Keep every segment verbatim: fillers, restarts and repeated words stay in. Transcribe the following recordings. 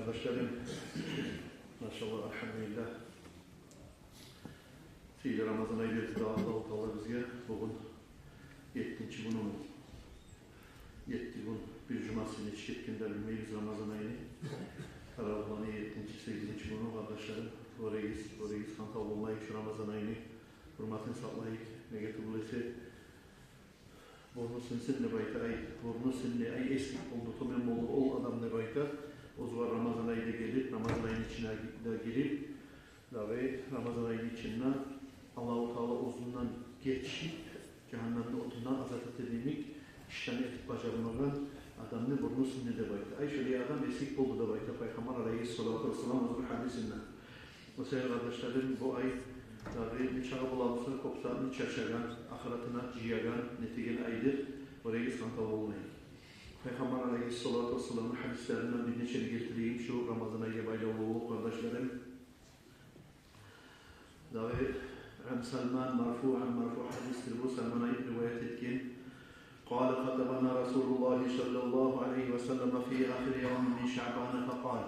Къардашларым, машаллагь, альгьамдулиллагь. Сыйлы Рамазан ай берди Аллагьу Таала бизге. Бугюн еттинчи гюню. Етти гюн, бир жумасы нечик гетген де билмейбиз Рамазан айны. Таравигьланы еттинчи, сегизинчи гюню, къардашларым. Гёрегиз, гёрегиз, хантав болмайыкъ шу Рамазан айны. Гьюрметин сакълайыкъ. Неге тюгюл эсе, бурну сынсын деп айта, ай, бурну сынды, ай, эсгик болду, тёбен болду ол адам деп айта. Оьзюгер Рамазан ай да гелип, Рамазан айны ичине де гирип, дагъы Рамазан айны ичинде Аллагьу Таала оьзюнден гечип, жагьаннемни отундан азат этеген йимик ишлени этип бажармагъан адамны бурну сынды деп айта. Ай, шолай адам эсгик болду деп айта Пайхаммар алейгьиссалату вассалам оьзюню гьадисинде. О саялы, къардашларым, бу ай дагъы нечакъы бола буса кёп затны чачагъан, ахыратына жыягъан, нетеген айдыр. Гёрегиз, хантав болмайыкъ. Пайхаммар алейгьиссалату вассаламны гьадислеринден бир нечени гелтирейим шу Рамазан айгъа байлавлу болуп, къардашларым. Дагъы عن سلمان مرفوعا, марфуъ гьадисдир бу, Салман айып риваят этген. قال: خطبنا رسول الله صلى الله عليه وسلم في آخر يوم من شعبان فقال.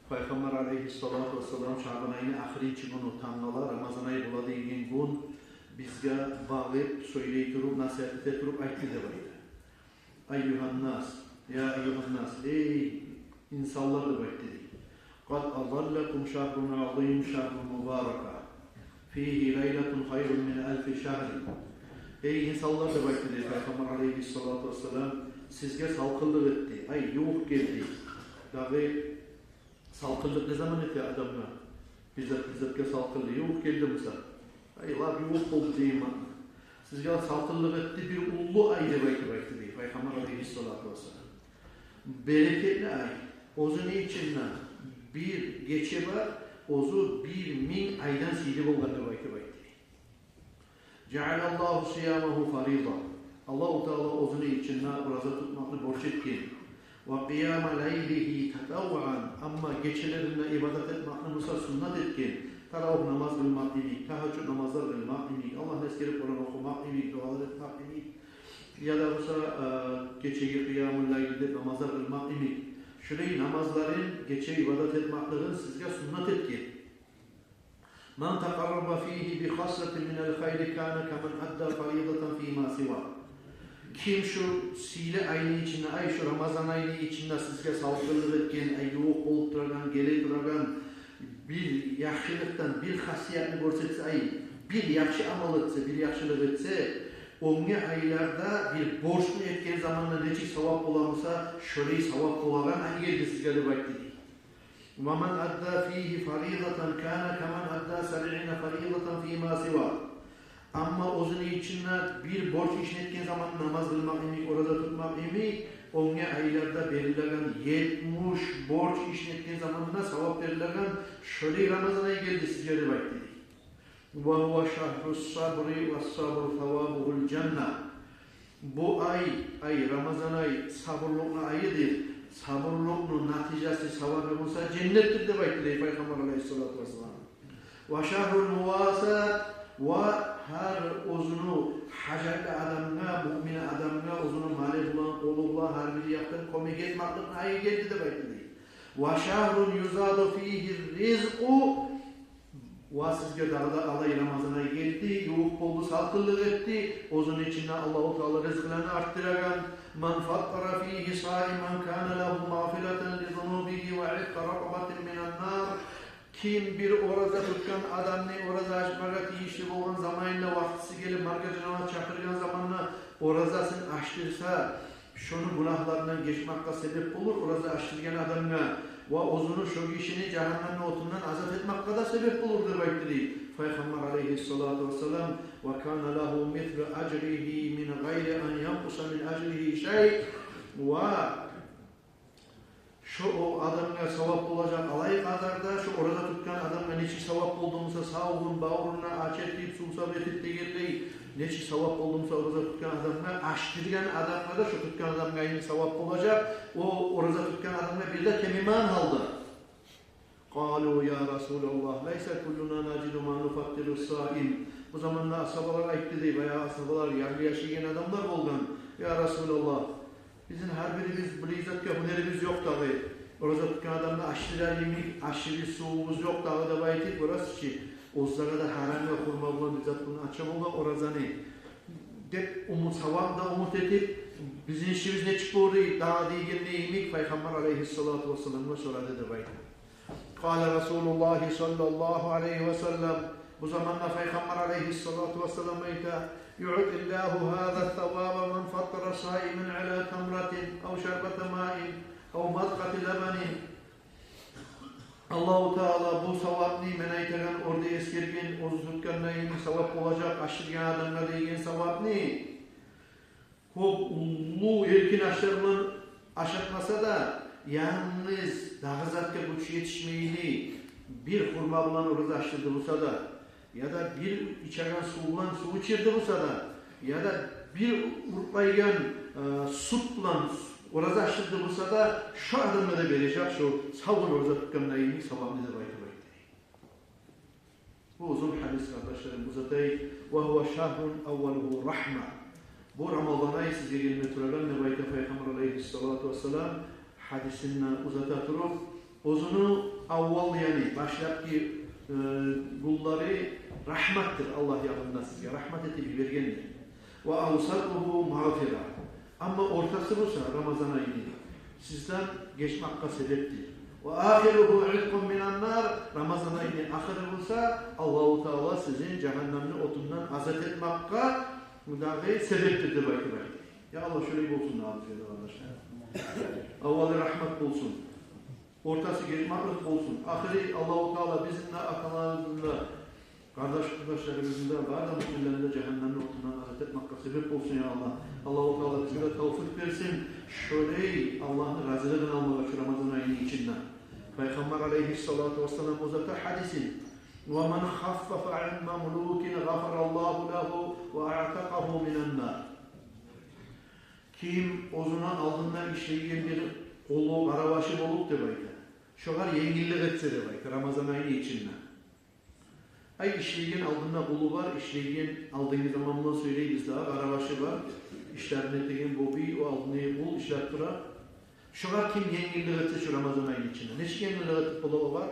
Пайхаммар алейгьиссалату вассалам Шаъбан айны ахырынчы гюню, тангала Рамазан ай бола деген гюн бизге багъып, сёйлей туруп, насигьат эте туруп айтды деп айта. أيها الناس, يا أيها الناس, эй инсанлар, деп айтды дей. قد أظلكم شهر عظيم، شهر مبارك، فيه ليلة خير من ألف شهر. Эй инсанлар, деп айтды дей Пайхаммар алейгьиссалату вассалам, сизге салкъынлыкъ этди, ай, ювукъ гелди. Дагъы салкъынлыкъ не заман эте адамгъа? Бир зат, бир затгъа салкъынлыкъ, ювукъ гелди буса, ай, лап ювукъ болду деймен. Сизге салкъынлыкъ этди бир уллу ай деп айтып айтды дей Пайхаммар алейгьиссалату вассалам. Берекетли ай. Оьзюню ичинде бир гече бар, оьзю бир минг айдан сыйлы болгъан деп айтып айтды дей. جعل الله صيامه فريضة. Аллагьу Таала оьзюню ичинде ораза тутмакъны борч этген. وقيام ليله تطوعا. Амма гечелеринде ибадат этмекни буса суннат этген. Таравигь намаз къылмакъ йимик, тагьажжуд намазлар къылмакъ йимик, Аллагьны эсгерип Къуран охумакъ йимик, дуалар этмек йимик, яда буса, э, гечеге къиямул лайл деп намазлар къылмакъ йимик. Шулай намазларын, гече ибадат этмеклигин сизге суннат этген. من تقرب فيه بخصلة من الخير كان كمن أدى فريضة فيما سواه. Ким шу сыйлы айны ичинде, ай, шу Рамазан айны ичинде сизге салкъынлыкъ этген, ай, ювукъ болуп турагъан, геле турагъан бир яхшылыкъдан бир хасиятны гёрсетсе, ай, бир яхшы амал этсе, бир яхшылыкъ этсе, оьнге айларда бир борчну этген заманда нечик савап бола буса, шолай савап болагъан ай гелди сизге деп айтды дей. ومن أدى فيه فريضة كان كمن أدى سبعين فريضة فيما سواه. Амма оьзюню ичинде бир борч ишни этген заманда, намаз къылмакъ йимик, ораза тутмакъ йимик, оьнге айларда берилеген етмиш борч ишни этген заманда савап берилеген шолай Рамазан ай гелди сизге деп айтды дей. وهو شهر الصبر والصبر ثوابه الجنة. Бу ай, ай, Рамазан ай сабурлукъну айыдыр. Сабурлукъну натижасы, савабы буса женнетдир деп айтды дей Пайхаммар алейгьиссалату вассалам. وشهر المواساة, ва гьар оьзюню гьажатлы адамгъа, муъмин адамгъа оьзюню малы булан, къолу булан гьар бир якъдан кёмек этмекликни айы гелди деп айтды дей. وشهر يزاد فيه الرزق. Ва сизге дагъы да алай Рамазан ай гелди, ювукъ болду, салкъынлыкъ этди. Оьзюню ичинде Аллагьу Таала ризкъыланы артдырагъан. من فطر فيه صائما كان له مغفرة لذنوبه وعتق رقبة من النار. Ким бир ораза тутгъан адамны ораза ачмагъа тийишли болгъан заманында, вакътиси гелип, маркача намаз чакъыргъан заманда оразасын ачдырса, шону гюнагьларындан гечмекге себеп болур ораза ачдыргъан адамгъа, ва оьзюню, шо гишини жагьаннемни отундан азат этмекге де себеп болур деп айтды дей Пайхаммар алейгьиссалату вассалам. وكان له مثل أجره من غير أن ينقص من أجره شيء. Ва шо о адамгъа савап болажакъ алай къадарда, шо ораза тутгъан адамгъа нечик савап болду буса, сав гюн бавурун ач этип, сувсап этип дегенлей, нечик савап болду буса ораза тутгъан адамгъа, ачдыргъан адамгъа да шо тутгъан адамгъа йимик савап болажакъ. О ораза тутгъан адамгъа бир де кемимеген гьалда. قالوا: يا رسول الله، ليس كلنا نجد ما نفطر الصائم. Бу заманда асгьабалар айтды дей, баягъы асгьабалар ярлы яшайгъан адамлар болгъан: «Я Расулаллагь, бизин гьар бирибиз булай затгъа гьюнерибиз ёкъ дагъы. Ораза тутгъан адамны ашдырар йимик ашыбыз, сувубуз ёкъ дагъы деп айтып, ораза ичи, оьзлеге де гьарам я, хурма булан, бир зат булан ача болгъан оразаны деп, умут, савап да умут этип, бизин ишибиз нечик болур дагъы дегенде йимик, Пайхаммар алейгьиссалату вассаламгъа сорады деп айта. قال رسول الله صلى الله عليه وسلم, бу заманда Пайхаммар алейгьиссалату вассалам айта: يعطي الله هذا الثواب من فطر صائما على تمرة أو شربة ماء أو مذقة لبن. Аллагьу Таала бу савапны, мен айтагъан, орда эсгерген, ораза тутгъанда йимик савап болажакъ ашдыргъан адамгъа деген савапны, кёп уллу эркин ашлар булан ашатмаса да, янгыз дагъы затгъа гюч етишмейли, бир хурма булан ораза ачдырды буса да, яда бир ичеген сув булан сув ичирди буса да, яда бир уртлайгъан, э, сют булан ораза ачдырды буса да, шо адамгъа да бережек шо сав гюн ораза тутгъанда йимик савапны деп айтып айтды. Бу узун гьадис, къардашларым, узатайыкъ. وهو شهر أوله رحمة. Бу Рамазан ай сизге гелме турагъан деп айта Пайхаммар алейгьиссалату вассалам гьадисин узата туруп, оьзюню аввал, яни башлапгъы, э, гюнлери рагьматдыр, Аллагь ягъындан сизге рагьмат этип йибергендир. وأوسطه مغفرة. Амма ортасы буса Рамазан айны сизден гечмакъгъа себепдир. وآخره عتق من النار. Рамазан айны ахыры буса Аллагьу Таала сизин жагьаннамны отундан азат этмакъгъа дагъы себепдир деп айтып айтды. Я Аллагь, шолай болсун, дагъы бизге де, къардашлар. Аввалы рагьмат болсун, ортасы гечмакълыкъ болсун, ахыры Аллагьу Таала бизин де, аталарыбызны да, къардаш-къурдашларыбызны да, бары да муъминлени де жагьаннамны отундан азат этмакъгъа себеп болсун, я Аллагь. Аллагьу Таала бизге де тавфикъ берсин шолай Аллагьны разилигин алмагъа шу Рамазан айны ичинде. Пайхаммар алейгьиссалату вассалам узата гьадисин: ومن خفف عن مملوك غفر الله له وأعتقه من النار. Ким оьзюню алдында ишлейген бир къулу, къарабашы болуп деп айта, шогъар енгиллик этсе деп айта Рамазан айны ичинде. Ай, ишлейген алдында къулу бар, ишлейген, алдынгы замандан сёйлейбиз дагъы, къарабашы бар, ишлерин этеген, бобий, о алдындагъы къул ишлеп тура. Шогъар ким енгиллик этсе шу Рамазан айны ичинде, нечик енгиллик этип бола огъар?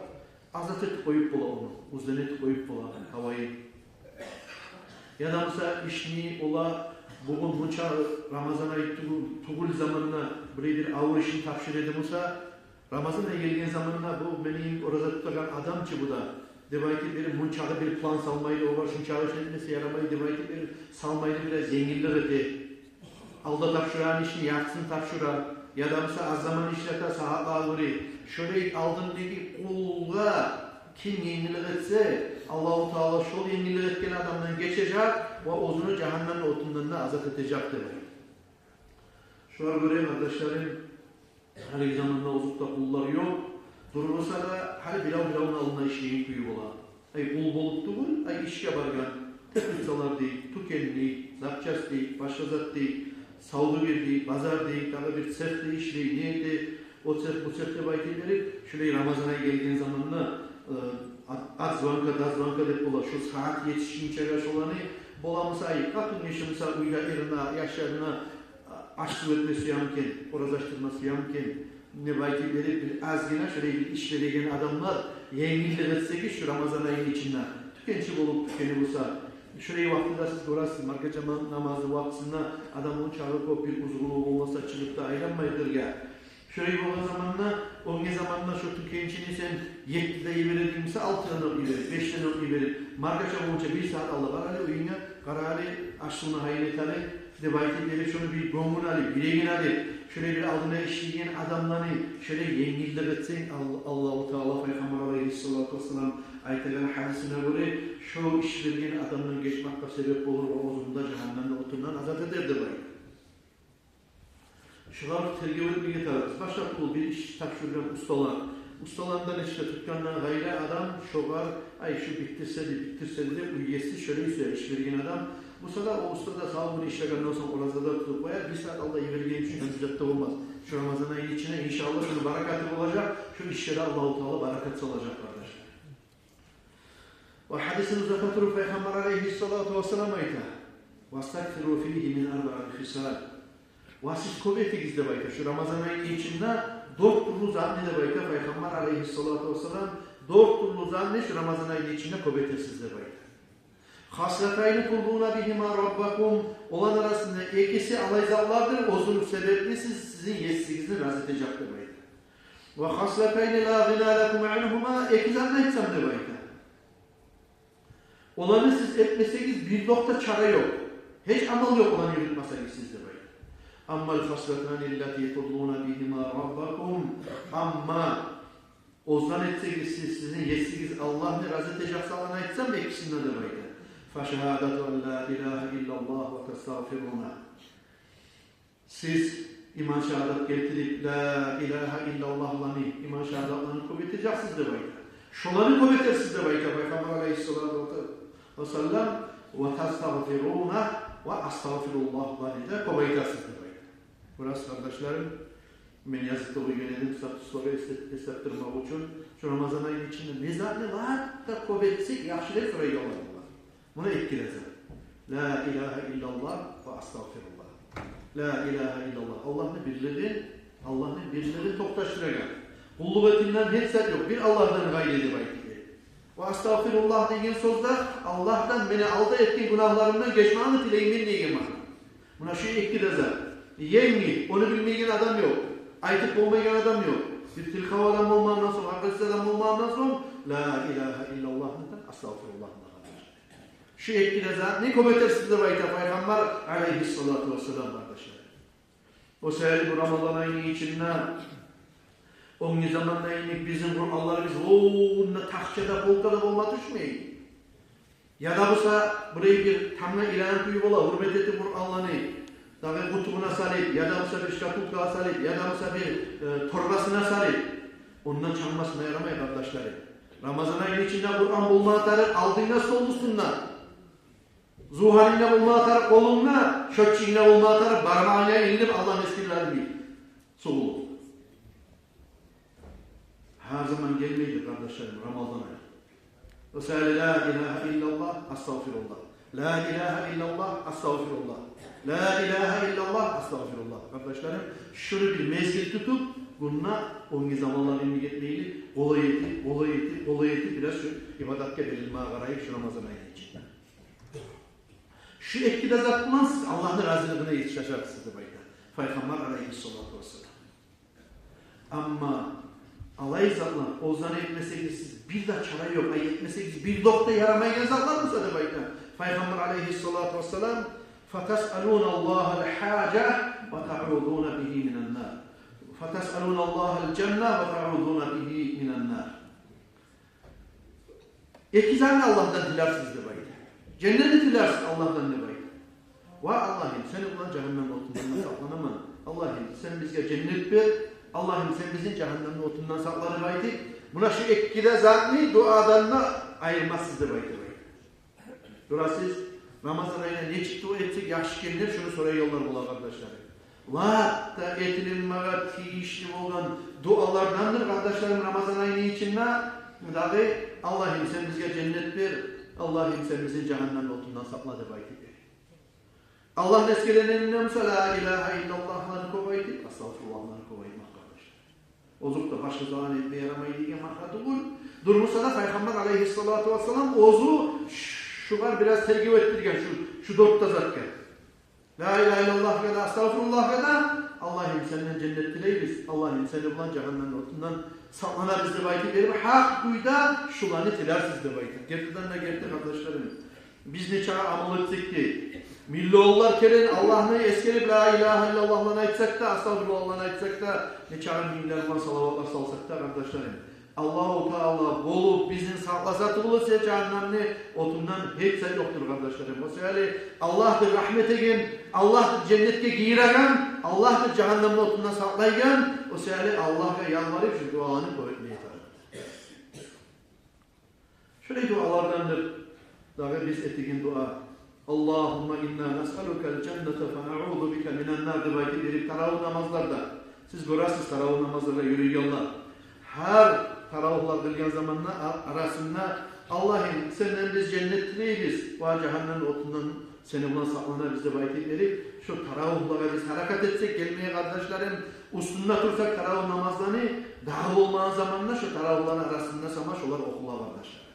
Азат этип къоюп бола ону, оьзден этип къоюп бола гьавайын. Яда буса ишни ола бугюн мунча Рамазан ай тюгюл, тюгюл заманда бир, бир авур ишни тапшура эди буса, Рамазан ай гелген заманда бу мени ораза тутагъан адам чы бу да деп айтып берип, мунчагъы бир план салмайлы, огъар шунчагъы иш этмесе ярамай деп айтып берип, салмайлы, бираз енгиллик эте. Алда тапшурагъан ишни яртысын тапшура, яда буса аз заман ишлете, сагьатлагъа гёре. Шолай алдындагъы къулгъа ким енгиллик этсе, Аллагьу Таала шол енгиллик этген адамдан гечежек ва оьзюню жагьаннамны отундан да азат этежек деп. Шогъар гёре, къардашларым, гьалиги заманда озокъда къуллар ёкъ. Туруп буса да, гьали бирев-биревню алдында ишлейген кюю бола. Ай, къул болуп тюгюл, ай, ишге баргъан, теплицалар дей, тюкен дей, запчасть дей, башгъа зат дей, савдюгер дей, базар дей, дагъы бир цех де ишлей, не эте, о цех, бу цех деп айтып берип, шолай Рамазан ай гелген заманда, э, от, от звонка до звонка деп бола, шо сагьат етишгинчеге шоланы, бола буса, ай, къатын гиши буса, уьйде эрине, яшларына аш-сув этме сюе экен, ораза ачдырма сюе экен деп айтып берип, бир азгъына шолай бир иш береген адамлар енгиллик этсегиз шу Рамазан айны ичинде. Тюкенчи болуп, тюкени буса, шолай вакътиде сиз гёресиз, маркача ма-, намазы вакътисинде адам ончакъы кёп бир узгъулугъу болмаса, чыгъып да айланмай къыргъа. Шолай болгъан заманда, оьнге заманда шо тюкенчини сен еттиде йибере эдинг буса, алтыда йиберип, бешде йиберип, маркача болгъунча бир сагьат алда бар гьали уьюнге, къара гьали, аш-сувну гьайын эт гьали деп айтып берип, шону бир гёнгюн алып, юрегин алып, шолай бир алдына ишлейген адамланы шолай енгиллик этсенг, Ал-, Аллагьу Таала, Пайхаммар алайгьиссалату вассалам айтагъан гьадисине гёре, шо иш берген адамдан гечмакъгъа себеп болур ва оьзюн де жагьаннамны отундан азат этер деп айта. Шогъар тергев этмеге тарыкъбыз. Башгъа тюгюл бир иш тапшургъан усталар. Усталардан иш де тутгъандан къайры адам шогъар, ай, шу битдирсе эди, битдирсе эди деп, уьй еси шолай сюе иш берген адам. Буса да, о уста да сав гюн ишлегенден сонг ораза да тутуп къояр, бир сагьат алда йиберген учун гьеч зат да болмас. Шу Рамазан айны ичине, иншааллагь, шону баракаты болажакъ, шу ишге де Аллагьу Таала баракат салажакъ, къардашлар. Ва гьадисин узата туруп, Пайхаммар алайгьиссалату вассалам айта: «Вастаксиру фигьи мин арбаъи хисал». Ва сиз кёп этигиз деп айта шу Рамазан айны ичинде Дёрт тюрлю затны деп айта Пайхаммар алейгьиссалату вассалам, дёрт тюрлю затны шу Рамазан айны ичинде кёп этерсиз деп айта. «Хаслатайни турзуна бигьима раббакум». Оланы арасында экиси олай затлардыр, оьзюню себепли сиз, сизин есигизни рази этежек деп айта. «Ва хаслатайни ла гъина лакум ангьума», эки затны айтсам деп айта. Оланы сиз этмесегиз, бир де чара ёкъ. Гьеч амал ёкъ, оланы юрютмесегиз сиз деп айта. «Аммал хаслатани ллати турзуна бигьима раббакум». Амма оьзюн этсегиз сиз, сизин есигиз Аллагьны рази этежек затланы айтсам экисин де деп айта. «Фа шагьадату ан ла илагьа иллаллагь ва тастагъфируна». Сиз иман шагьадат гелтирип, ла илагьа иллаллагьланы, иман шагьадатланы кёп этежексиз деп айта. Шоланы кёп этерсиз деп айта Пайхаммар алейгьиссалату вассалам. «Ва тастагъфируна», ва астагъфируллагьланы да кёп айтарсыз деп айта. Бираз, къардашларым, мен язып да къойгъан эдим, статусланы эслет-, эслетдирмек учун. Шу Рамазан айны ичинде не затны лап да кёп этсек яхшы деп сорайгъанлар бар. Муна эки де зат. Ла илагьа иллаллагь ва астагъфируллагь. Ла илагьа иллаллагь. Аллагьны бирлигин, Аллагьны бирлигин токъташдырагъан. Къуллукъ этилинеген гьеч зат ёкъ. Бир Аллагьдан къайры деп айтып. Ва астагъфируллагь деген сёз де Аллагьдан мени алда этген гюнагьларымдан гечмегин тилеймен деген маъна. Муна шу эки де зат. Енгил, ону билмейген адам ёкъ. Айтып болмайгъан адам ёкъ. Бир тилкъав адам болмагъандан сонг, акъылсыз адам болмагъандан сонг, ла илагьа иллаллагьны да, астагъфируллагьны да. Шу эки де затны кёп этерсиз деп айта Пайхаммар алейгьиссалату вассалам, къардашлар. О саялы бу Рамазан айны ичинде оьнге заманда йимик бизин Къуранларыбыз онда тахчада, полкада болма тюшмей. Яда буса бирев бир тамгъа иланып къоюп бола, гьюрмет этип Къуранланы, дагъы къутугъуна салып, яда буса бир шкатулкагъа салып, яда буса бир, э, торбасына салып. Ондан чыкъмасына ярамай, къардашларым. Рамазан айны ичинде Къуран болма тарыкъ алдынгда, стол уьстюнде. Зугьарингде болма тарыкъ къолунгда, шётчюгюнгде болма тарыкъ бармагъынга илинип, Аллагьны эсгерилер йимик. Сулу. Гьар заман гелмейди, къардашларым, Рамазан ай. О саялы ла илагьа иллаллагь, астагъфируллагь. Ла илагьа иллаллагь, астагъфируллагь. Ла илагьа иллаллагь, астагъфируллагь. Къардашларым, шуну бир мезгил тутуп, гюнде оьнге заманлар йимик этмейли, къолай этип, къолай этип, къолай этип, бираз шу ибадатгъа берилмеге къарайыкъ шу Рамазан айны ичинде. Шу эки де зат булан сиз Аллагьны разилигине етишежексиз деп айта Пайхаммар алейгьиссалату вассалам. Амма олай затлар, оьзюн этмесегиз сиз, бир де чара ёкъ, ай этмесегиз бир де ярамайгъан затлар буса деп айта Пайхаммар алейгьиссалату вассалам, «Фатасъалуналлагьал гьажа ва таъузуна бигьи минан нар. Фатасъалуналлагьал жанна ва таъузуна бигьи минан нар». Эки затны Аллагьдан тилерсиз деп айта. Женнетни тилерсиз Аллагьдан деп айта. Ва Аллагьым, сени булан жагьаннам отундан сакъланаман. Аллагьым, сен бизге женнет бер. Аллагьым, сен бизин жагьаннамны отундан сакъла деп айтып, муна шу эки де затны дуадан да айырмассыз деп айта. Гёресиз, Рамазан айына нечик дуа этсек яхшы экен деп шуну сорайгъанлар бола, къардашларым. Лап да этилинмеге тийишли болгъан дуалардандыр, къардашларым, Рамазан айны ичинде дагъы: «Аллагьым, сен бизге женнет бер, Аллагьым, сен бизин жагьаннам отундан сакъла», — деп айтып бер. Аллагьны эсгерегенде буса, ла илагьа иллаллагьланы кёп айтып, астагъфируллагьланы кёп айтмакъ, къардашлар. Озокъда, башгъа заман этме ярамай деген маъна тюгюл. Дюр буса да, Пайхаммар алайгьиссалату вассалам оьзю шугъар бираз тергев этдирген, шу, шу дёрт де затгъа. Ла илагьа иллаллагьгъа да, астагъфируллагьгъа да, Аллагьым, сенден женнет тилейбиз, Аллагьым, сени булан жагьаннам отундан сакъланабыз деп айтып берип, гьакъ кюйде шуланы тилерсиз деп айтып. Гертиден де герти, къардашларым. Биз нечакъы амал этсек де, миллионлар керен Аллагьны эсгерип, ла илагьа иллаллагьланы айтсакъ да, астагъфируллагьланы айтсакъ да, нечакъы минглер булан салаватлар салсакъ да, къардашларым, Аллагьу Таала болуп бизин сакъласа тюгюл эсе, жагьаннамны отундан гьеч зат ёкъдур, къардашларым. О саялы Аллагьдыр рагьмат этеген, Аллагьдыр женнетге гийиреген, Аллагьдыр жагьаннамны отундан сакълайгъан. О саялы Аллагьгъа ялбарып, шу дуаланы кёп этмеге тарыкъ. Шолай дуалардандыр дагъы биз этеген дуа: «Аллагьумма инна насъалукал жанната ва наъузу бика минан нар», — деп айтып берип таравигь намазларда. Сиз гёресиз, таравигь намазларда юрюйгенлер. Гьар таравигьлар къылгъан заманда а-, арасында: «Аллагьым, сенден биз женнет тилейбиз ва жагьаннам отундан Сени булан сакъланабыз деп айтып берип, шо таравигьлеге биз гьаракат этсек гелмеге, къардашларым, уьстюнде турсакъ таравигь намазланы, дагъы болмагъан заманда шо таравигьлени арасында сама шолар охула, къардашларым.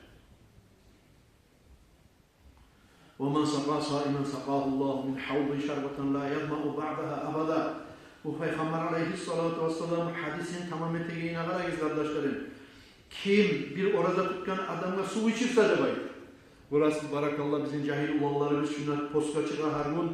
«Ва ман сакъа саиман сакъагьу Ллагьу мин гьавди шарбатан ла язмау баъдагьа абада». Бу Пайхаммар алайгьиссалату вассалам гьадисин тамам этегенине къарагъыз, къардашларым. Ким бир ораза тутгъан адамгъа сув ичирсе деп айта. Бу рас, баракалла, бизин жагьил уланларыбыз шунда постгъа чыгъа гьар гюн.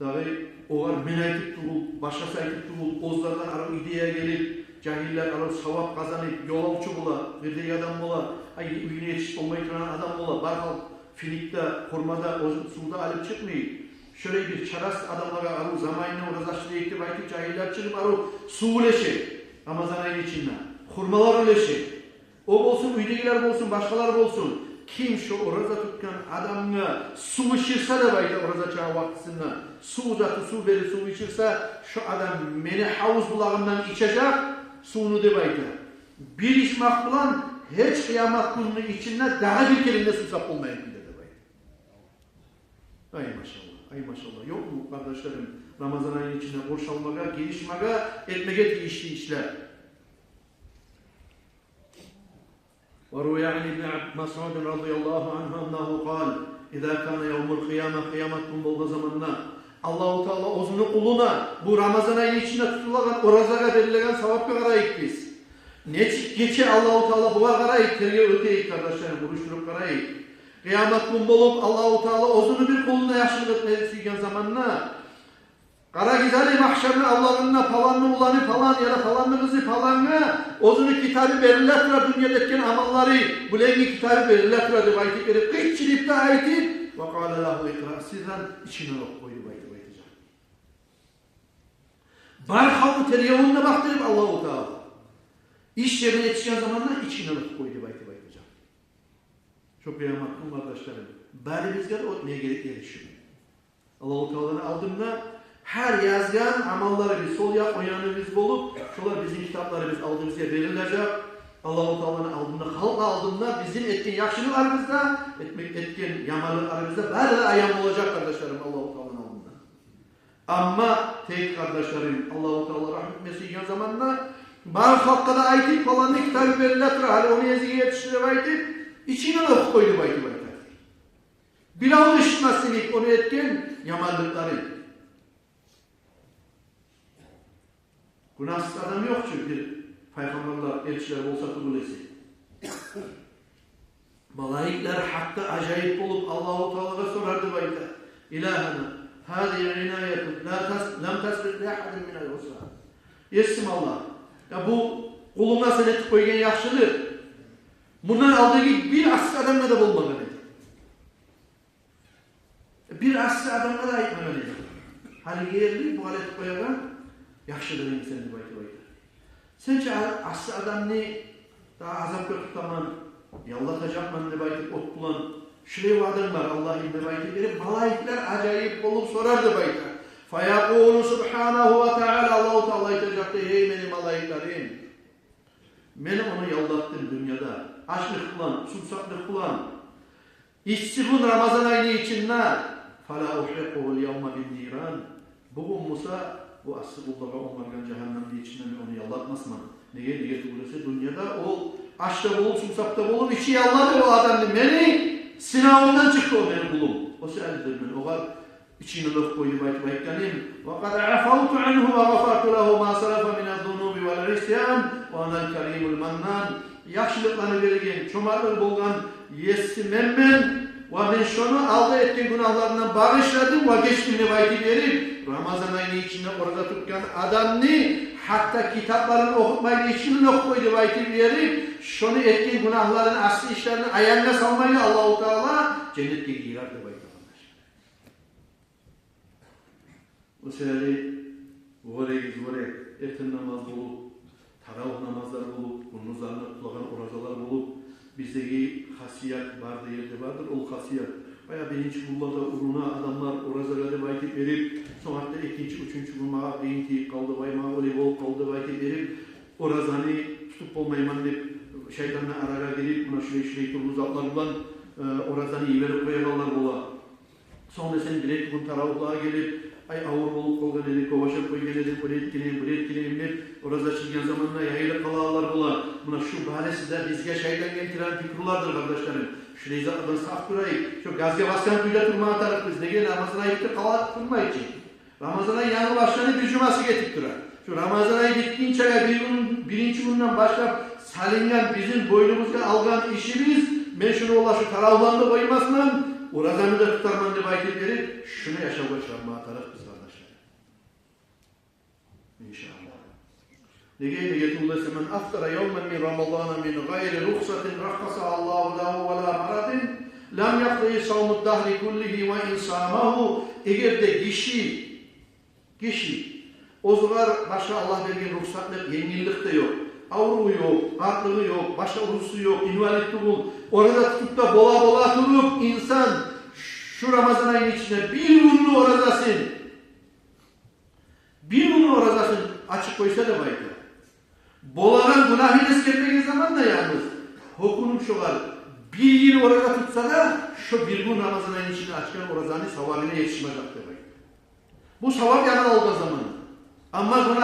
Дагъы огъар мен айтып тюгюл, башгъасы айтып тюгюл, оьзлерден арив идея гелип, жагьиллер арив савап къазанып, ёлавчу бола, къырдагъы адам бола, ай, уьюне етишип болмай турагъан адам бола, бар халкъ финикде, хурмада, оьзю сувда алып чыкъмай. Шолай бир чарасыз адамлагъа арив заманында ораза ачдырайыкъ деп айтып, жагьиллер чыгъып арив сув уьлеше, Рамазан айны ичинде хурмалар уьлеше. О болсун, уьйдегилер болсун, башгъалар болсун. Ким шо ораза тутгъан адамгъа сув ичирсе деп айта, ораза ачагъан вакътисинде сув узатып, сув берип, сув ичирсе, шо адам мени гьавуз булагъымдан ичежек сувну деп айта. Бир ичмек булан гьеч къыямат гюнню ичинде дагъы бир керен де сувсап болмайгъан кюйде деп айта. Ай машалла, ай машалла. Ёкъму, къардашларым, Рамазан айны ичинде къуршалма герек, гиришме герек, этмеге тийишли ишлер? وروي عن ابن عب-، مسعود رضي الله عنه أنه قال: إذا كان يوم القيامة, къыямат гюн болгъан заманда, Аллагьу Таала оьзюню къулуна, бу Рамазан айны ичинде тутулагъан оразагъа берилеген савапгъа къарайыкъ биз. Нечик гече Аллагьу Таала, бугъар къарайыкъ, тергев этейик, къардашларым, бурушдуруп къарайыкъ. Къыямат гюн болуп, Аллагьу Таала оьзюню бир къулуна яхшылыкъ этмеге сюйген заманда, къарагъыз гьали, магьшарны авлагъында паланны уланы палан яда паланны къызы палангъа оьзюню китабы бериле тура, дюньяда этген амаллары, буленги китабы бериле тура деп айтып берип, къычырып да айтып, وقال له اقرأ سرا, ичингден оху, къой деп айтып айтажакъ. Бар халкъны тергевюн де бакъдырып Аллагьу Таала, иш ерине етишген заманда ичингден оху, къой деп айтып айтажакъ. Шо къыямат гюн, къардашларым, барыбызгъа да оьтмеге герек ери шу. Аллагьу Тааланы алдында гьар язгъан амалларыбыз сол якъ, онг яныбыз болуп, шолар бизин китапларыбыз алдыбызгъа берилежек. Аллагьу Тааланы алдында, халкъны алдында бизин этген яхшылыкъларыбыз да, этмек, этген яманлыкъларыбыз да бары да аян болажакъ, къардашларым, Аллагьу Тааланы алдында. Амма тек, къардашларым, Аллагьу Таала рагьму этмеге сюйген заманда бар халкъгъа да айтып, паланны китабы бериле тура, гьали ону эзиге етишди деп айтып, ичингден оху, къой деп айтып айта. Бирев де эшитмесин ону этген яманлыкъларын. Гюнагьсыз адам ёкъ чу, бир пайхаммарлар, элчилер болса тюгюл эсе. Малайиклер гьатта ажайып болуп Аллагьу Таалагъа сорар деп айта: إلهنا هذه عناية لا تس-، لم تسبق لأحد من العصاة. Есим Аллагь, я бу къулунга сен этип къойгъан яхшылыкъ, мундан алдагъы бир асси адамгъа да болмагъан эди. Бир асси адамгъа да айтмагъан эди. Гьалиге ерли бугъар этип къоягъан яхшылыгъынг сен деп айтып айта. Сен чи а-, асси адамны дагъы азапгъа тутаман, яллатажакъман деп айтып от булан, шулай ваъданг бар, Аллагьым, деп айтып берип, малайиклер ажайып болуп сорар деп айта. فيقول سبحانه وتعالى, Аллагьу Таала айтажакъ дей: гьей мени малайиклерим, мен ону яллатдым дюньяда ачлыкъ булан, сувсаплыкъ булан. Исси гюн Рамазан айны ичинде, فلا أحرقه اليوم بالنيران. Бугюн буса бу асси къуллагъа онгаргъан жагьаннемни ичинде мен ону яллатмасман. Неге, неге тюгюл эсе, дюньяда ол ач да болуп, сувсап да болуп, ичи яллады о адамны, мени сынавумдан чыкъды о, мени къулум. О саялыдыр мен огъар ичингден оху, къой деп айтып айтгъаным. وقد عفوت عنه وغفرت له ما سلف من الذنوب والعصيان وأنا الكريم المنان. Яхшылыкъланы берген, чомартлыгъы болгъан Есси менмен, ва мен шону алда этген гюнагьларындан багъышладым ва гечдим деп айтып берип, Рамазан айны ичинде ораза тутгъан адамны гьатта китапларын охутмайлы, ичингден оху, къой деп айтып берип, шону этген гюнагьларын, асси ишлерин аягъына салмайлы Аллагьу Таала женнетге гийирер деп айта. О саялы вёрегиз, вёре, эртен намаз болуп, таравигь намазлар болуп, гюндюзлеринде тутулагъан оразалар болуп, биздеги хасият бар дегенде бардыр, ол хасият. Баягъы биринчи гюнлерде уруна адамлар оразагъа деп айтып берип, сонг артда экинчи, уьчюнчю гюн магъа къыйын тийип къалды, вай, магъа олай болуп къалды деп айтып берип, оразаны тутуп болмайман деп, шайтанны арагъа гирип, муна шулай-шулай тюрлю затлар булан, э, оразаны йиберип къоягъанлар бола. Сонг да сен бир-эки гюн таравигьлагъа гелип, ай, авур болуп къалгъан эдим, кёп ашап къойгъан эдим, ону этген эдим, бу этген эдим деп, ораза ачылгъан заманда яйылып къалалар булар. Муна шу бариси де бизге шайтан гелтирген пикрулардыр, къардашларым. Шулай затдан сакъ турайыкъ. Шу газгъа басгъан кюйде турмагъа тарыкъбыз. Неге, Рамазан ай битип къала турмай чы. Рамазан ай янгы башланды, бир жумасы гетип тура. Шу Рамазан ай битгинче бир гюн, биринчи гюнден башлап салынгъан бизин бойнубузгъа алгъан ишибиз, мен шуну, валлагь, шу таравигьланы да къоймасман, оразаны да тутарман деп айтып берип, шуну яшавгъа чыгъармагъа тарыкъбыз, къардашлар. Иншааллагь. Неге, неге тюгюл десе, من أفطر يوما من رمضان من غير رخصة رخصها الله له ولا مرض لم يقضه صوم الدهر كله وإن صامه. Эгер де гиши, гиши оьзюне башгъа Аллагь берген рухсатлыкъ, енгиллик де ёкъ, авруву ёкъ, къартлыгъы ёкъ, башгъа узрусу ёкъ, инвалид тюгюл, ораза тутуп да бола-бола туруп, инсан шу Рамазан айны ичинде бир гюнню оразасын, бир гюнню оразасын ачып къойса деп айта. Болагъан гюнагьын эсгермеген заманда янгыз, гьёкюнюп шогъар, бир йыл ораза тутса да, шо бир гюн Рамазан айны ичинде ачгъан оразаны савабына етишмежек деп айта. Бу савап ягъын алгъан заманда. Амма